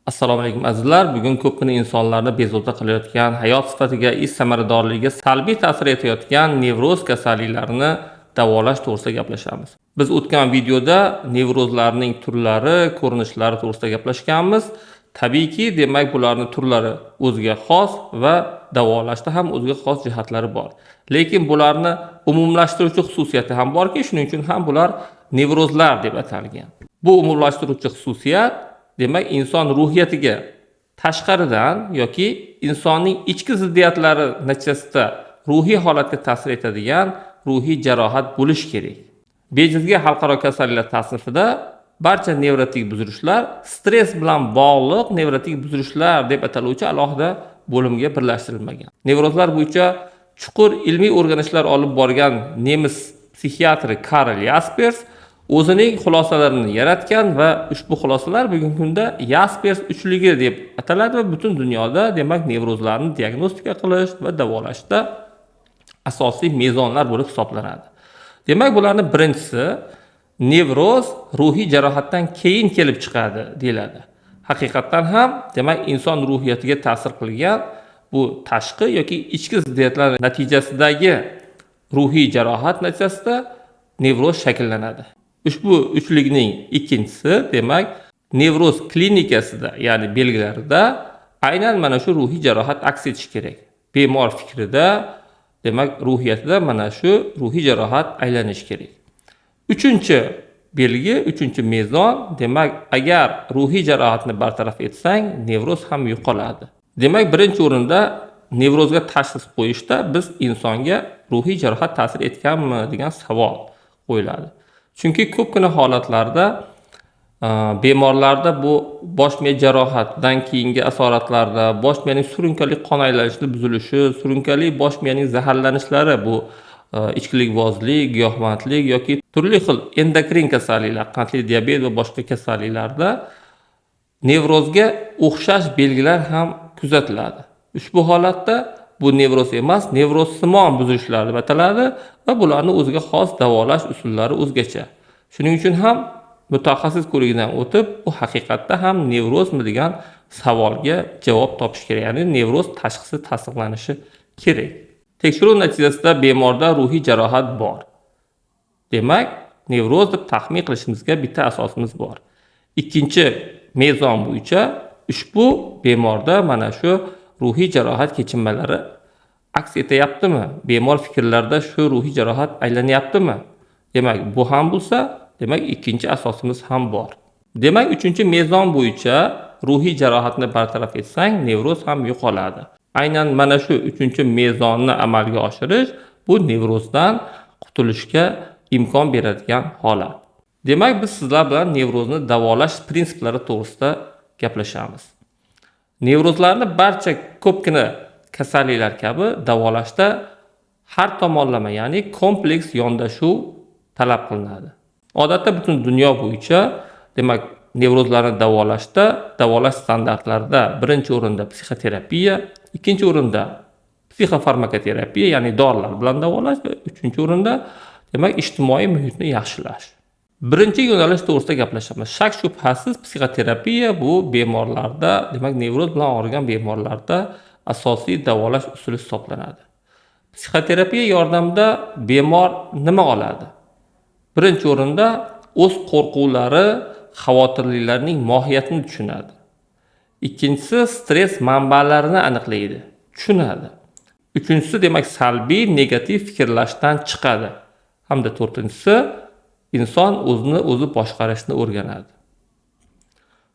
Assalomu alaykum, azizlar. Bugun ko'pgina insonlarni bezovta qilayotgan, hayot sifatiga, ish samaradorligiga salbiy ta'sir etayotgan nevroz kasalliklarini davolash to'g'risida gaplashamiz. Biz o'tgan videoda nevrozlarning turlari, ko'rinishlari to'g'risida gaplashganmiz. Tabiiyki, demak, bularni turlari o'ziga xos va davolashda ham o'ziga xos jihatlari bor. Lekin bularni umumlashtiruvchi xususiyati ham borki, shuning uchun ham bular nevrozlar deb atalgan. Bu umumlashtiruvchi xususiyat, demak, inson ruhiyatiga tashqaridan yoki insonning ichki ziddiyatlari natijasida ruhiy holatga ta'sir etadigan ruhiy jarohat bo'lishi kerak. Bejizga xalqaro kasalliklar tasnifida barcha nevrotik buzilishlar stress bilan bog'liq nevrotik buzilishlar deb ataluvchi alohida bo'limga birlashtirilmagan. Nevrozlar bo'yicha chuqur ilmiy o'rganishlar olib borgan nemis psixiatri Karl Yaspers o'zining xulosalarini yaratgan va ushbu xulosalar bugungi kunda Yaspers uchligi deb ataladi va butun dunyoda, demak, nevrozlarni diagnostika qilish va davolashda asosiy mezonlar bo'lib hisoblanadi. Demak, bularni birinchisi: nevroz ruhiy jarohatdan keyin kelib chiqadi deyiladi. Haqiqatdan ham, demak, inson ruhiyatiga ta'sir qilgan bu tashqi yoki ichki ziddiyatlar natijasidagi ruhiy jarohat natijasida nevroz shakllanadi. Ushbu uchlikning ikkinchisi, demak, nevroz klinikasida, ya'ni belgilarida aynan mana shu ruhiy jarohat aks etishi kerak. Bemor fikrida, demak, ruhiyatida mana shu ruhiy jarohat aylanishi kerak. Uchinchi belgi, uchinchi mezon, demak, agar ruhiy jarohatni bartaraf etsang, nevroz ham yo'qoladi. Demak, birinchi o'rinda nevrozga tashxis qo'yishda biz insonga ruhiy jarohat ta'sir etganmi degan savol qo'yiladi. Chunki ko'pgina holatlarda bemorlarda bu bosh miya jarohatidan keyingi asoratlarda, bosh miyaning surunkali qon aylanishini buzilishi, surunkali bosh miyaning zaharlanishlari, bu ichkilikbozlik, giyohvandlik yoki turli xil endokrin kasalliklar, qandli diabet va boshqa kasalliklarda nevrozga o'xshash belgilar ham kuzatiladi. Ushbu holatda bu nevroz emas, nevrozsimon buzilishlar deb ataladi va bularni o'ziga xos davolash usullari o'zgacha. Shuning uchun ham mutaxassis ko'rigidan o'tib, bu haqiqatda ham nevrozmi degan savolga javob topish kerak, ya'ni nevroz tashxisi tasdiqlanishi kerak. Tekshiruv natijasida bemorda ruhiy jarohat bor. Demak, nevroz deb taxmin qilishimizga bitta asosimiz bor. Ikkinchi mezon bo'yicha ushbu bemorda mana shu ruhiy jarohat kechinmalari aks etayaptimi? Bemor fikrlarida shu ruhiy jarohat aylanyaptimi? Demak, bu ham bo'lsa, demak, ikkinchi asosimiz ham bor. Demak, uchinchi mezon bo'yicha ruhiy jarohatni bartaraf etsang, nevroz ham yo'qoladi. Aynan mana shu uchinchi mezonni amalga oshirish bu nevrozdan qutulishga imkon beradigan holat. Demak, biz sizlar bilan nevrozni davolash prinsiplari to'g'risida gaplashamiz. Nevrozlarni barcha ko'pgina kasalliklar kabi davolashda har tomonlama, ya'ni kompleks yondashuv talab qilinadi. Odatda butun dunyo bo'yicha, demak, nevrozlarni davolashda davolash standartlarida birinchi o'rinda psixoterapiya, ikkinchi o'rinda psixofarmakoterapiya, ya'ni dorilar bilan davolash va uchinchi o'rinda, demak, ijtimoiy muhitni yaxshilash. Birinchi yo'nalish to'g'risida gaplashamiz. Shak shubhasiz, psixoterapiya bu bemorlarda, demak, nevroz bilan og'rigan bemorlarda asosiy davolash usuli hisoblanadi. Psixoterapiya yordamida bemor nima oladi? Birinchi o'rinda o'z qo'rquvlari, xavotirliklarining mohiyatini tushunadi. Ikkinchisi, stress manbalarini aniqlaydi, tushunadi. Uchinchisi, demak, salbiy, negativ fikrlashdan chiqadi. Hamda to'rtinchisi, inson o'zini o'zi boshqarishni o'rganadi.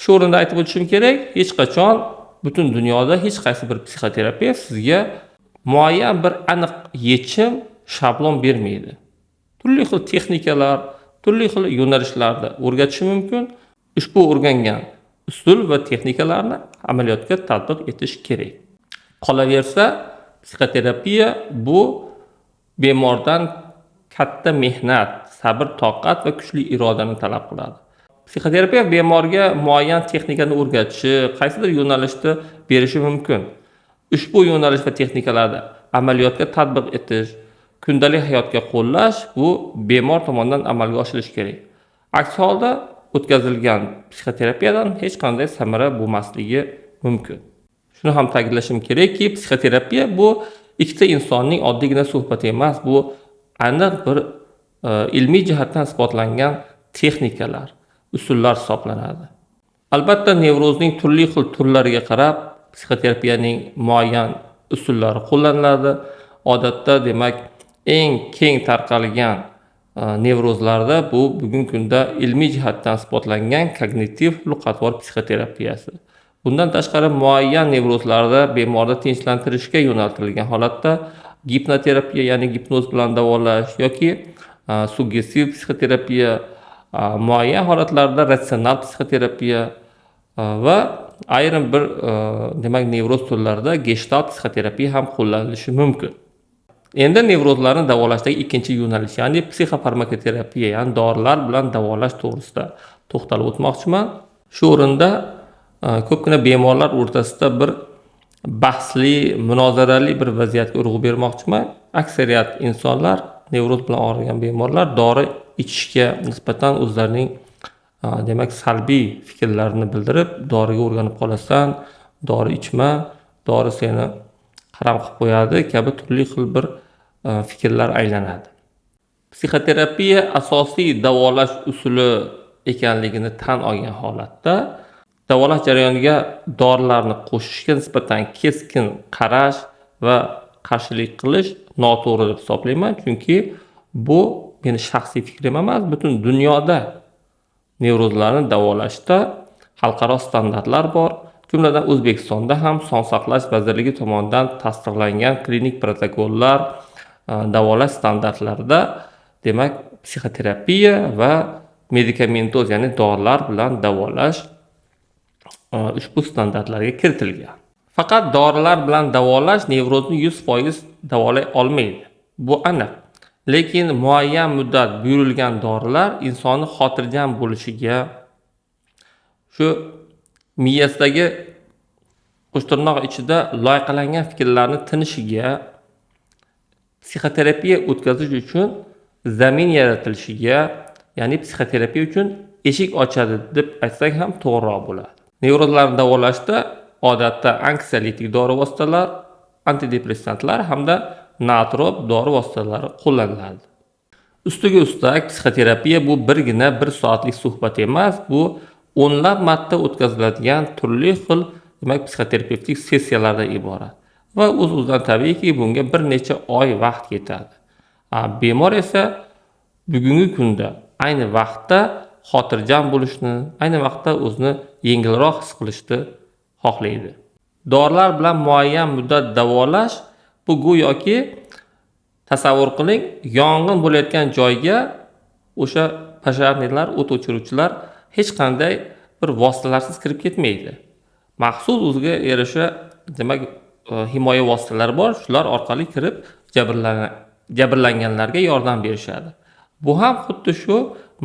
Shu o'rinda aytib o'tishim kerak, hech qachon butun dunyoda hech qaysi bir psixoterapevt sizga muayyan bir aniq yechim, shablon bermaydi. Turli xil texnikalar, turli xil yo'nalishlarda o'rgatishi mumkin. Ushbu o'rgangan usul va texnikalarni amaliyotga tatbiq etish kerak. Qolaversa, psixoterapiya bu bemordan katta mehnat, sabr, toqat va kuchli irodani talab qiladi. Psixoterapiya bemorga muayyan texnikani o'rgatishi, qaysidir yo'nalishni berishi mumkin. Ushbu yo'nalish va texnikalarni amaliyotga tatbiq etish, kundalik hayotga qo'llash bu bemor tomonidan amalga oshirilishi kerak. Aks holda o'tkazilgan psixoterapiyadan hech qanday samara bo'lmasligi mumkin. Shuni ham ta'kidlashim kerakki, psixoterapiya bu ikkita insonning oddiygina suhbati emas, bu aniq bir ilmiy jihatdan isbotlangan texnikalar, usullar hisoblanadi. Albatta, nevrozning turli xil turlariga qarab psixoterapiyaning muayyan usullari qo'llaniladi. Odatda, demak, eng keng tarqalgan nevrozlarda bu bugungi kunda ilmiy jihatdan isbotlangan kognitiv xulq-atvor psixoterapiyasi. Bundan tashqari, muayyan nevrozlarda bemorni tinchlantirishga yo'naltirilgan holatda gipnoterapiya, ya'ni gipnoz bilan davolash yoki suggestiv psixoterapiya, muayyan holatlarda ratsional psixoterapiya va ayrim bir demak, nevroz turlarida geshtalt psixoterapiya ham qo'llanilishi mumkin. Endi nevrozlarni davolashdagi ikkinchi yo'nalish, ya'ni psixofarmakoterapiya, ya'ni dorilar bilan davolash to'g'risida to'xtalib o'tmoqchiman. Shu o'rinda ko'pgina bemorlar o'rtasida bir bahsli, munozarali bir vaziyatga urg'u bermoqchiman. Aksariyat insonlar, nevroz bilan og'rigan bemorlar dori ichishga nisbatan o'zlarining demak, salbiy fikrlarini bildirib, doriga o'rganib qolasan, dori ichma, dori seni qaram qilib qo'yadi kabi turli xil bir fikrlar aylanadi. Psixoterapiya asosiy davolash usuli ekanligini tan olgan holatda davolash jarayoniga dorilarni qo'shishga nisbatan keskin qarash va qarshilik qilish noto'g'ri deb hisoblayman, chunki bu meni shaxsiy fikrim emas, butun dunyoda nevrozlarni davolashda xalqaro standartlar bor. Jumladan, O'zbekistonda ham Sog'liqni saqlash vazirligi tomonidan tasdiqlangan klinik protokollar, davolash standartlarida, demak, psixoterapiya va medikamentoz, ya'ni dorilar bilan davolash ushbu standartlarga kiritilgan. Faqat dorilar bilan davolash nevrozni 100% davolay olmaydi. Bu aniq. Lekin muayyan muddat buyurilgan dorilar insonni xotirjam bo'lishiga, shu miyasidagi qo'shtirnoq ichida loyqalangan fikrlarni tinishiga, psixoterapiya o'tkazish uchun zamin yaratilishiga, ya'ni psixoterapiya uchun eshik ochadi deb aytsak ham to'g'riroq bo'ladi. Nevrozlarni davolashda odatda anksiolitik dori vositalar, antidepressantlar hamda nootrop dori vositalari qo'llaniladi. Ustiga ustak, psixoterapiya bu birgina bir soatlik suhbat emas, bu o'nlab marta o'tkaziladigan turli xil, demak, psixoterapevtik sessiyalardan iborat. Va o'z-o'zidan tabiiyki, bunga bir necha oy vaqt ketadi. Bemor esa bugungi kunda ayni vaqtda xotirjam bo'lishni, ayni vaqtda o'zini yengilroq his qilishni xohlaydi. Dorilar bilan muayyan muddat davolash bu go'yoki, tasavvur qiling, yong'in bo'layotgan joyga o'sha пожарный lar, o't o'chiruvchilar hech qanday bir vositalarsiz kirib ketmaydi. Maxsus o'ziga yarasha, demak, himoya vositalari bor, shular orqali kirib jabrlanganlarga yordam berishadi. Bu ham xuddi shu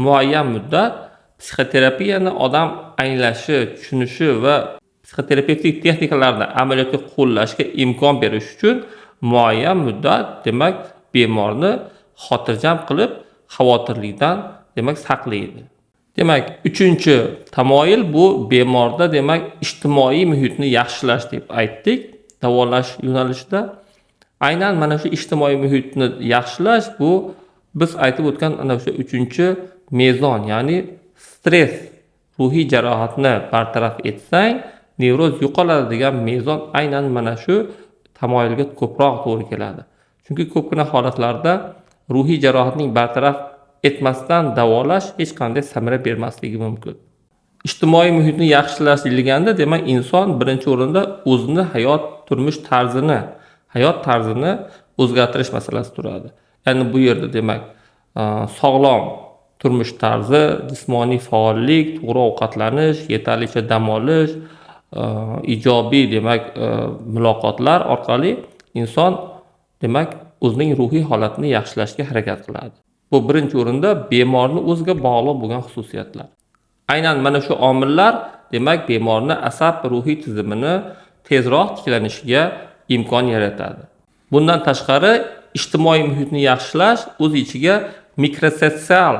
muayyan muddat psixoterapiyani odam anglashi, tushunishi va psixoterapevtik texnikalarni amaliyotga qo'llashga imkon berish uchun muayyan muddat, demak, bemorni xotirjam qilib, xavotirlikdan, demak, saqlaydi. Demak, uchinchi tamoyil bu bemorda, demak, ijtimoiy muhitni yaxshilash deb aytdik davolash yo'nalishida. Aynan mana shu ijtimoiy muhitni yaxshilash bu biz aytib o'tgan ana o'sha uchinchi mezon, ya'ni stress, ruhiy jarohatni bartaraf etsang, nevroz yo'qoladi degan mezon aynan mana shu tamoyilga ko'proq to'g'ri keladi. Chunki ko'pgina holatlarda ruhiy jarohatning bartaraf etmasdan davolash hech qanday samara bermasligi mumkin. Ijtimoiy muhitni yaxshilash deyilganda, demak, inson birinchi o'rinda o'zini hayot turmush tarzini, hayot tarzini o'zgartirish masalasi turadi. Ya'ni bu yerda, demak, sog'lom turmush tarzi, jismoniy faollik, to'g'ri ovqatlanish, yetarlicha dam olish, ijobiy, demak, muloqotlar orqali inson, demak, o'zining ruhiy holatini yaxshilashga harakat qiladi. Bu birinchi o'rinda bemorni o'ziga bog'liq bo'lgan xususiyatlar. Aynan mana shu omillar, demak, bemorni asab ruhiy tizimini tezroq tiklanishiga imkon yaratadi. Bundan tashqari, ijtimoiy muhitni yaxshilash o'z ichiga mikrosotsial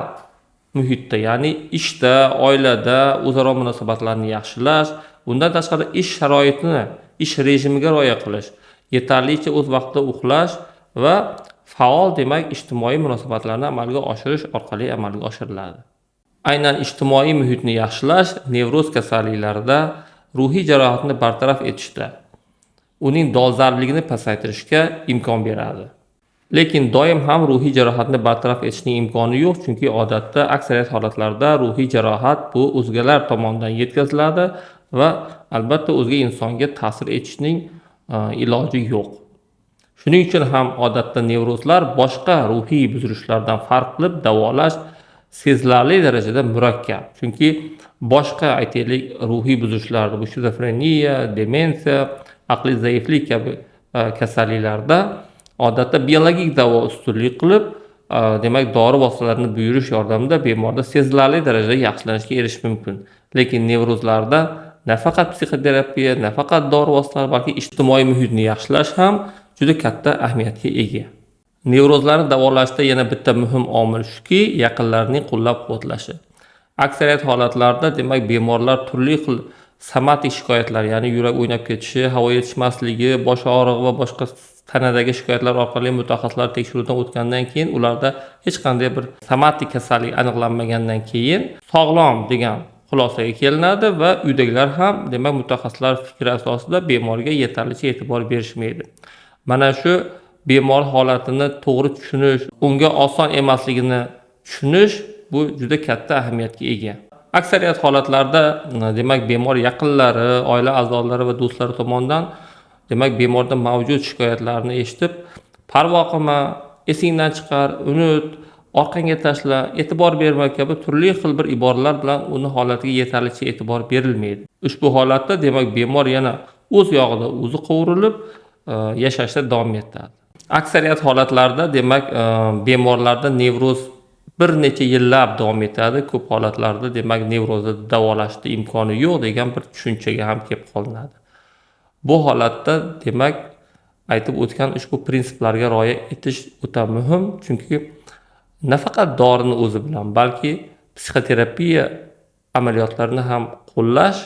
muhitda, ya'ni ishda, oilada o'zaro munosabatlarni yaxshilash, bundan tashqari ish sharoitini, ish rejimiga rioya qilish, yetarlicha o'z vaqtida uxlash va faol, demak, ijtimoiy munosabatlarni amalga oshirish orqali amalga oshiriladi. Aynan ijtimoiy muhitni yaxshilash nevroz kasalliklarida ruhiy jarohatni bartaraf etishda, uning dolzarbligini pasaytirishga imkon beradi. Lekin doim ham ruhiy jarohatni bartaraf etishning imkoni yo'q, chunki odatda aksariyat holatlarda ruhiy jarohat bu o'zgalar tomonidan yetkaziladi va albatta o'zga insonga ta'sir etishning iloji yo'q. Shuning uchun ham odatda nevrozlar boshqa ruhiy buzilishlardan farq qilib davolash sezilarli darajada murakkab. Chunki boshqa, aytaylik, ruhiy buzilishlar, bu shizofreniya, demensiya, aqliy zaiflik kabi kasalliklarda odatda biologik davo ustunlik qilib, demak, dori vositalarini buyurish yordamida bemorda sezilarli darajada yaxshilanishga erishish mumkin. Lekin nevrozlarda nafaqat psixoterapiya, nafaqat dori vositalari, balki ijtimoiy muhitni yaxshilash ham juda katta ahamiyatga ega. Nevrozlarni davolashda yana bitta muhim omil shuki, yaqinlarning qo'llab-quvvatlashi. Aksariyat holatlarda, demak, bemorlar turli xil somatik shikoyatlar, ya'ni yurak o'ynab ketishi, havo yetishmasligi, bosh og'rig'i va boshqa tanadagi shikoyatlar orqali mutaxassislar tekshiruvdan o'tgandan keyin ularda hech qanday bir somatik kasallik aniqlanmagandan keyin sog'lom degan xulosaga kelinadi va uydagilar ham, demak, mutaxassislar fikri asosida bemorga yetarlicha e'tibor berishmaydi. Mana shu bemor holatini to'g'ri tushunish, unga oson emasligini tushunish bu juda katta ahamiyatga ega. Aksariyat holatlarda, demak, bemor yaqinlari, oila a'zolari va do'stlari tomonidan, demak, bemorda mavjud shikoyatlarni eshitib, parvo qilma, esingdan chiqar, unut, orqangga tashla, e'tibor berma kabi turli xil bir iboralar bilan uni holatiga yetarlicha e'tibor berilmaydi. Ushbu holatda, demak, bemor yana o'z yog'ida o'zi qovurilib, yashashda davom etadi. Aksariyat holatlarda, demak, bemorlarda nevroz bir necha yillab davom etadi. Ko'p holatlarda, demak, nevrozni davolashda imkoni yo'q degan bir tushunchaga ham kelib qolinadi. Bu holatda, demak, aytib o'tgan ushbu prinsiplarga rioya etish o'ta muhim, chunki nafaqat dorini o'zi bilan, balki psixoterapiya amaliyotlarini ham qo'llash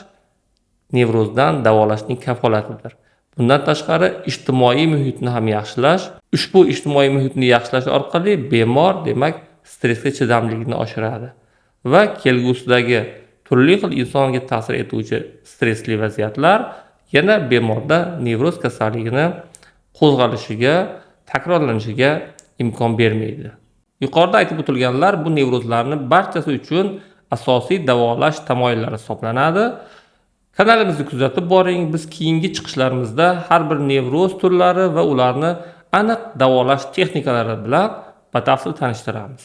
nevrozdan davolashning kafolatidir. Bundan tashqari ijtimoiy muhitni ham yaxshilash, ushbu ijtimoiy muhitni yaxshilash orqali bemor, demak, stressga chidamlilikni oshiradi va kelgusidagi turli xil insonga ta'sir etuvchi stressli vaziyatlar yana bemorda nevroz kasalligini qo'zg'alishiga, takrorlanishiga imkon bermaydi. Yuqorida aytib o'tilganlar bu nevrozlarni barchasi uchun asosiy davolash tamoyillari hisoblanadi. Kanalimizni kuzatib boring. Biz keyingi chiqishlarimizda har bir nevroz turlari va ularni aniq davolash texnikalari bilan batafsil tanishtiramiz.